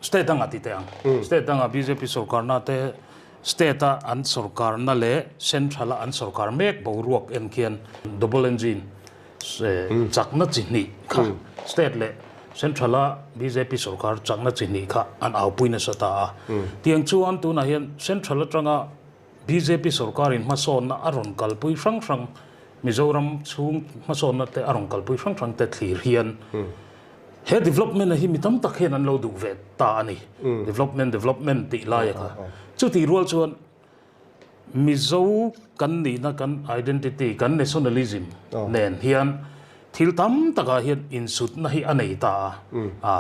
state dangah ti teh ang. State dangah bjp sorkarna te state a an sorkarna leh central a an sorkar mek boruak en khian double engine chakna chi hnih kha state leh central a bjp sorkar chakna chi hnih kha an aupui nasa ta a. Tiang chuan tunah hian central atanga bjp sorkarin hmasawnna a rawn kalpui hrang hrang Mizoram chhung hmasawnna te a rawn kalpui hrang hrang te thlir hian he development a hi mi tam tak hian an lo duh ve ta a ni. Development development tih lai a kha. Chutih rual chuan Mizo kan nihna kan identity kan nationalism nen hian thil tam takah hian insutna hi a nei ta a.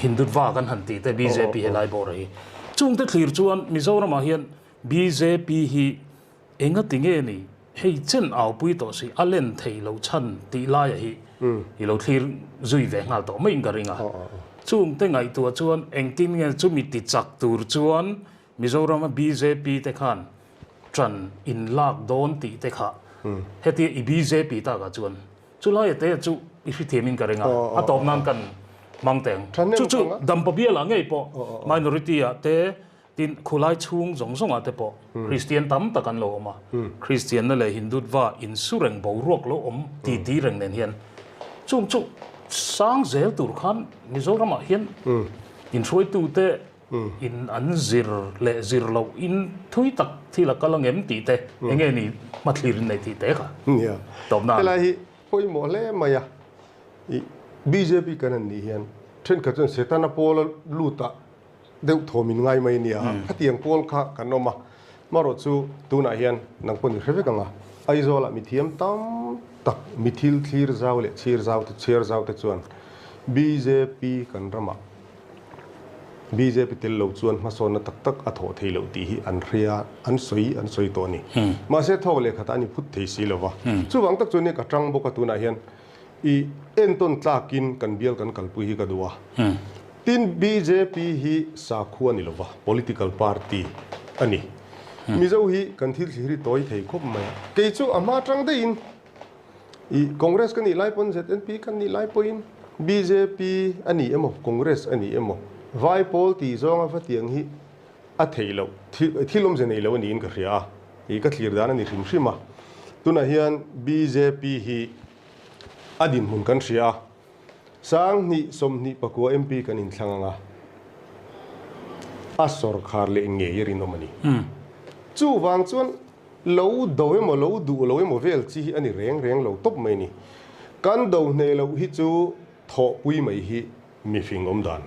Hindutva kan han tih te bjp helai bawr hi. Chungte thlir chuan Mizoramah hian bjp hi Enga ti nge ni, hei chen aupui tawh si, a len thei lo chhan tih laia hi i lo thlir zui ve nghal tawh maiin ka ring a. Chungte ngaihtuah chuan engtin nge chumi ti chak tur chuan Mizorama bjp te khan ṭan in lak dawn tih te kha hetia i bjp takah chuan chulaia te chu i hrithiamin ka ring a, a tawp nan kan hmang teng. Chu chu Dampa bialah ngei pawh minority ah te Tin, khulai chhung zawng zawngah te pawh Kristian tam tak an lo awm a, Kristianna leh Hindutva insu reng boruak lo awm ti ti reng nen hian chung chu sang zel tur khan Mizoramah hian inhruaitute in an zir leh zir loh in thui tak thil a kal angem tih te eng nge ni hmathlir in nei tih te kha tawp nan. Helai hi pawimawh hle mai a, i bjp kan han nih hian thenkhat chuan Setana pawla lut ah deuh thawm in ngai mai a nia, khatiang pawl kha kan awm a, marawh chu tunah hian nang pawh ni hre vek ang a, Aizawlah mi thiam tam tak mi thil thlir zau leh chhir zau te chhiar zau te chuan bjp kan ramah bjp tel lo chuan hmasawnna tak tak a thawh thei loh tih hi an hria an sawi an sawi tawh a ni. Mahse thawk leh khatah an inphut thei si lo va, chuvang tak chuan ka tang bawk a tunah hian I entawn tlakin kan bial kan kalpui hi ka duh a. Tin, bjp hi sakhua ni lova, political party a ni. Mizo hi kan thil thlir hi tawi thei khawp mai a. Kei chu a hma tang daihin i Congress ka nih lai pawn ZNP ka nih lai pawhin bjp a ni emaw Congress a ni emaw vai pawl tih zawnga va tiang hi a theih loh, thil awmze nei lo a niin ka hria a. I ka thlir dan a ni hrim hrim a. Tunah hian bjp hi A dinhmun kan hria a, 20 24 MP kan inthlang ang a, a sawrkhar leh ngei a rinawm a ni. Chuvang chuan lo do emaw lo duh lo emaw vel chi hi a ni reng reng lo tawp mai a ni. Kan do hneh loh hi chu thawhpui mai hi mifing awm dan.